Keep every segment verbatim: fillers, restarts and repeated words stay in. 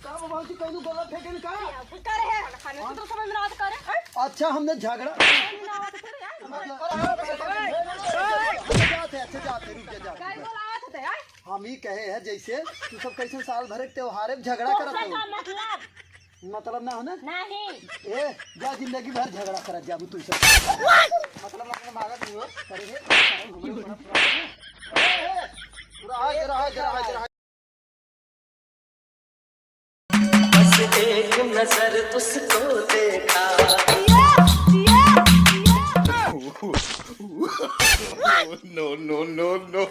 का बा भौजी, कौनो गलत है कि का? का रे है? खाने को तो समझ में ना आता का रे? हैं? अच्छा, हमने झगड़ा समझ में ना आता का रे, हैं? मतलब, अच्छा, जाते, अच्छा, जाते, रुक जा, जाते। का बोला आवत है, हैं? हम ई कहे हैं, जैसे तू सब कैसे साल भर के त्योहार में झगड़ा करत हो? का मतलब? मतलब ना हो ना? नहीं। ए, जा जिंदगी भर झगड़ा करत जाबू तू सब। मतलब ना, मारत नहीं हो। अरे रे, सारे घूमे बड़ा problem है। ए, ए, रहा, रहा, रहा, रहा। बस एक नजर तुझको देखा। No, no, no, no।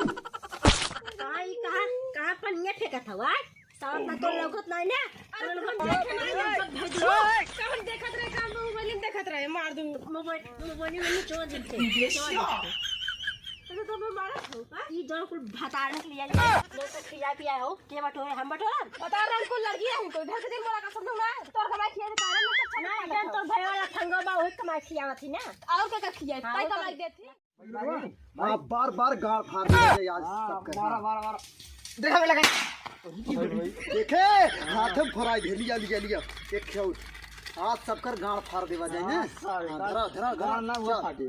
कहाँ ई, कहाँ, कहाँ पनिया फेंकत हवा? साफ ना तो लौकत नहीं ना। अरे, हम देखे नहीं, हम सब भेज दो। कौन देखत रहे, काम में मोबाइल में देखत रहे, मार दूँ। मोबाइल, मोबाइल में चोर दिखते, चोर दिखते। तो, तो मैं मारत हूँ, हाँ? ई जौन कुल भतारन के लिए, लोग तो खिया पिया हो, के बटोरे, हम बटोरब? बता रहे, हमको लड़की है, हमको घर के दिन बोला का सब लोग ना, तोर कमाई खिया, तारे में तो अच्छा ना, नहीं जौन लगता। तोर भाई वाला फंगो बा, वही कमाई खियावत ही ना। और का, का खिया, हाँ, ताई वो तो कमाई देती। आप बार बार गाड़ फाड़ देते हैं आज हाँ, सबके। मारा, मारा, मारा। देखा, मैं लगा। देखे, हाथ में फराई दे, लिया, लिया, लिया। एक खेल। आज सबकर गाड़ फाड़ देवा जाए ना। हाँ, सारे हाँ, गाड़, धरा, धरा, धरा, गाड़ ना वो चल। फाटे।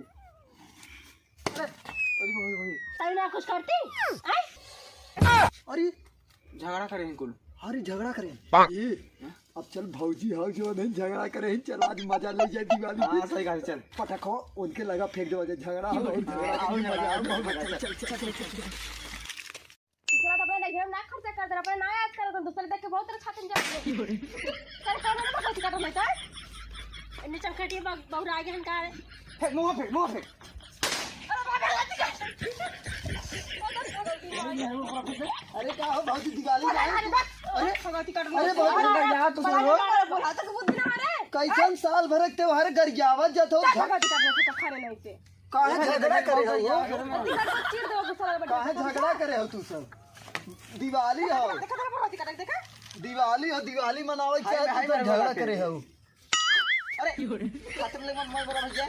अरे, अरे, भाई, भाई। तब ना कुछ करती? आय? अरे, झगड़ा करे हैं कुल। अरे, झगड़ा करे हैं। पाक। ए, अब चल भौजी, हौ जो नहीं झगड़ा करे हैं, चल आज मजा ले जाए दिवाली हाँ, पे। सही कहा, चल। पटक हो, उनके लगा फेंक दो, झगड़ा हो, हाँ, झगड़ा हाँ, हो, हाँ, मजा हाँ, आवे, हाँ, चल, चल, चल, चल, चल। दूसरा तो अपने नहीं, हम ना खर्चा कर दे, अपने ना याद कर दे, दूसरे देख के बहुत तेरे छाती में जाती है। चल, कौन है ना, बहुत काटो मैं, चल। इन्हें चमकटिए बहु-, बहुरा आगे हम कहा है। फेंक, मुंह फेंक, मुंह फेंक। अरे का हो भौजी, दिवाली में आए? अरे, अरे भौजी, अरे यार, तू सब हो। कैसन साल भर के त्योहार गरियावत जात हो? काहे झगड़ा करे हो यार? काहे झगड़ा करे हो तू सब? दिवाली हो, दिवाली हो, दिवाली मनावे के चाहे तू सब झगड़ा करे हो। अरे, खत्म ले मत, मैं बड़ा भैया।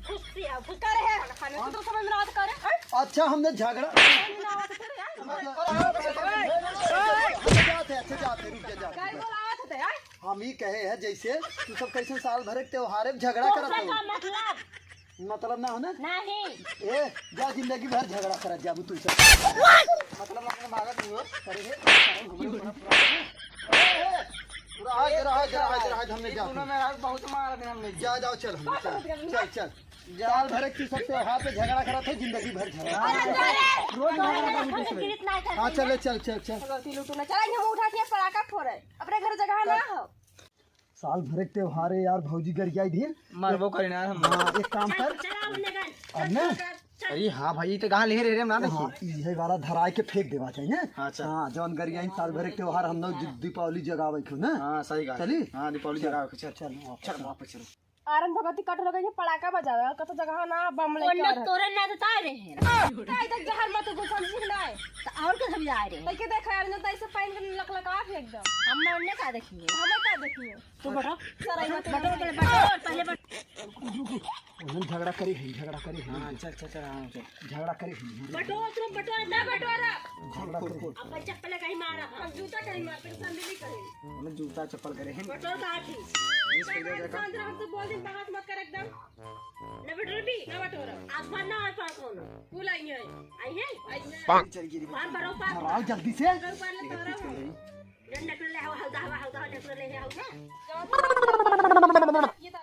खुशी है, खुश करे है, खाने को तो समझ में ना आता करे, हैं? अच्छा, हमने झगड़ा समझ में ना आता करे, हैं? अच्छा, जाते, अच्छा, जाते, रुक जा, जाते। गाय बोलावत होते, हैं? हम ई कहे हैं, जैसे तू सब कैसे साल भर के त्योहार में झगड़ा करत हो? का मतलब? मतलब ना हो ना? नहीं। ए, जा जिंदगी भर झगड़ा करत जाबू तू सब। मतलब अपने मारत नहीं हो। अरे रे, सारे घूमे पूरा, पूरा। ए, ए, पूरा आज, रहा, आज, रहा, आज, रहा, आज हमने ये जा। दोनों में आज बहुत मारा दिन हमने। जा, जाओ, चल, हम चल, चल, चल। जा। साल भर के तू सब त्योहार पे झगड़ा करत हो, जिंदगी भर झगड़ा। हाँ, रोज झगड़ा करत हो। हाँ, चल, चल, चल, चल। गलती लूटो ना, चला, हम उठा के पड़ाका फोड़े। अपने घर जगह ना हो। साल भर के त्योहार है यार, भौजी गरियाई ढेर। मारबो करे ना हम। हाँ, एक काम कर। चला, चला, उन्हें कर। अब ना? चल, चल, चल। अरे हाँ भाई, ई तो कहाँ ले रहे रे, हम ना हाँ, देखी। इहे वाला धराए के फेंक देवा चाहिए ना? हाँ, चल। हाँ, जौन गरियाई साल भर के त्योहार हम लोग दि-, दीपावली जगावे क्यों ना? हाँ, सही बात। चली? हाँ, दीपावली चल, जगावे के, चल। चल, वापस चल, चल। वापस चल। आरन भगती कट लगे, ये पड़ाका बजावे, और कत जगह ना बम लेके ओन्ने आ रहे। तोरे ना तो तारे हैं। ताई तक जहर मत घुस, हम ठीक ना है। तो और के हम जा रहे हैं। तैके देख यार, जो तैसे पानी के लकलका फेंक दो। हम ना ओन्ने का देखिए। हमें का देखिए? तू बैठो। सर, आई मत बटो, बटो, बटो, पहले बटो। उन्हें झगड़ा करे हैं, झगड़ा करे हैं। हाँ, चल, चल, चल, हाँ, चल। झगड़ा करे हैं, झगड़ा। बटो, तुम बटो, ना बटो रा। झगड़ा करे हैं। अब चप्पल कहीं मारा, हम जूता कहीं मारते, संदली कहीं। हमें जूता चप्पल करे हैं। बटो का थी। इस वजह से का- शांत रहो, हमसे बोल दिन बहस मत कर एकदम। ना बटोर भी, ना बटोर। आज बार ना आए पास होना। फूल आई है। आई है? आई है। पाक। चल गिरी। बार बरो पास। आओ जल्दी से। बटोर पार ले, तोरा हो। जन डॉक्टर ले आओ, हल्दा हवा, हल्दा हवा, डॉक्टर ले आओ ना। ये तो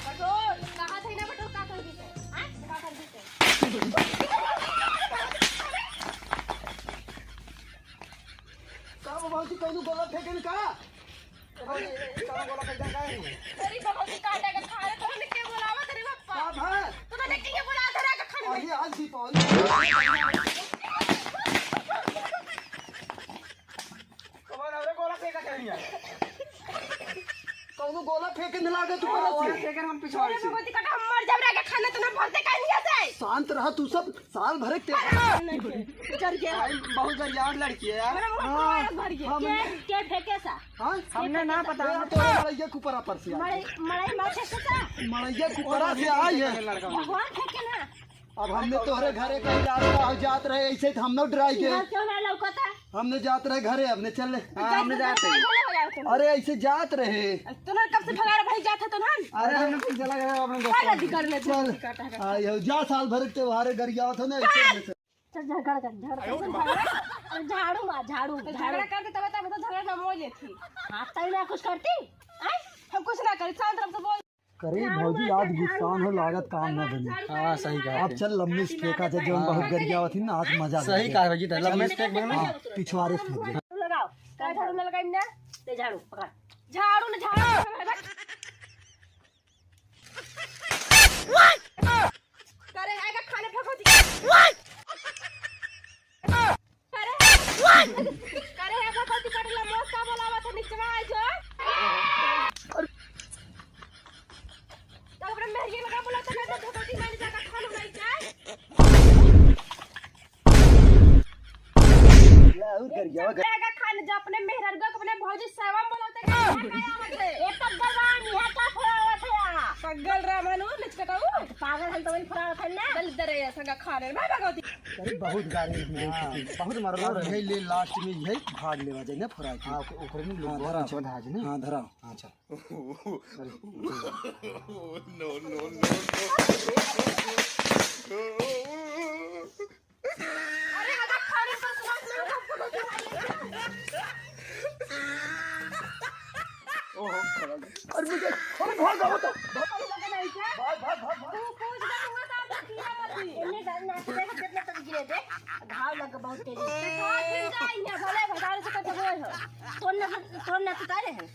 बटोर, कहा थे ना बटोर, का कर दी थे? हाँ? का कर दी थे? का बाबा जी, कहीं गलत है कि का? अरे, ए, ए, का बोला, कैसा का है? अरे, बहुत ही काटा का खा रहे, तूने के बोलावा तेरे पप्पा? का भा? तूने के बोला तेरा का खाने में? अरे, आज दीपावली। कौन है रे गोला फेंका चल रही है? कौनो गोला फेंके न लागे तू हाँ, गोला से। फेंके हम पिछवाड़े से। अरे, बहुत ही काटा, हम मर जाब रे, खाना तो ना भरते का नहीं आते। शांत रहा तू सब, साल भर के अरे, नहीं। चढ़ के। भाई, बहुत गरियार लड़की है यार। हमारा मुंह हाँ, मारा भर गया। हाँ, के, हमने के फेंके सा? हाँ? हमने ना पता। अरे, तो मड़ैया कुपरा पर से आई। मड़ई, मड़ई मार फेंके सा? मड़ैया कुपरा से आई है। लड़का। भगवान फेंके ना। अब हमने तोहरे घरे कहीं रास्ता हो जात रहे, ऐसे तो हम ना डराई गए। घर क्यों ना लौकता? हमने जात रहे घरे, हमने चल ले। हाँ, हमने जात रहे। अरे, ऐसे जात रहे। तो ना कब से भगा रहे भाई, जात है तो ना। अरे, हमने तो चला गया अपने दोस्तों के। कर ले, चल। काटा है। हाँ, ये जा साल भर के त्योहार गरियावत हो ना, ऐसे हमने चल, झगड़ा कर, झगड़ा कर, झगड़ा। अरे झाड़ू मार, झाड़ू, तो झाड़ू। झगड़ा करते तब, तब तो झगड़ा ना मोल लेती। हाथ तक ना कुछ करती? आय? हम कुछ ना करी, शांत रह, तो बोल। करे झाड़ू भौजी, मार, आज झाड़ू गुस्सा मार, हो, लागत काम ना बनी। झाड़ू मार, हाँ, सही कहा। अब चल लम्बी से फेंका जाए, जो हाँ। बहुत गरियावत ही ना, आज मजा आ सही जाए। कहा भौजी, तो लम्बी से फेंक देंगे। हाँ, पिछवाड़े से फेंक दे। झाड़ू लगाओ, का झाड़ू ना लगाई ना? ले झाड़ू, पकड़। झाड़ू ना, झाड़ू। करे है का खाने भगवती। करे है, करे है भगवती कटला मोस का बोलावा था निचवा आई जो। तब अपने मेहरिया लगा बोला था ना तो भगवती मैंने जाकर खाना बनाई जाए। ले, और कर गया, और कर। बेगा खान जा अपने मेहरारू को अपने भौजी सेवा में बोलते का, का आवत है? ए पगल राम, यहाँ का फुरावत है यहाँ? पगल राम है नु, लिचकटाऊ। पागल हम तो वही फुरावत है ना। चल इधर है, संगा खाने में भगवती। अरे बहुत गारी है, हाँ, बहुत मारो। अब यही ले लास्ट में यही भाग लेवा जाए ना फुरा के। हाँ, ओकरे में हाँ, लोग धरा। पीछे धाज ना। हाँ, धरा। हाँ, चल। No, no, no, no। अरे, आधा खाने पर सुबह से हम फोटो खिंचवाई लेते हैं। ओहो, अरे, मुझे, अरे, भाग, भाग, भाग। अरे, लगे नहीं क्या? भाग, भाग, भाग, भाग। तू कूद के हुआ तो आपको किया मत ही। इन्हें डर ना, देखो कितना तक गिरे थे। घाव लग बहुत तेज। तो कहाँ फिर जाएंगे? भले भगावे से कब हुए हो? तोड़ ना, तोड़ ना तो तारे हैं।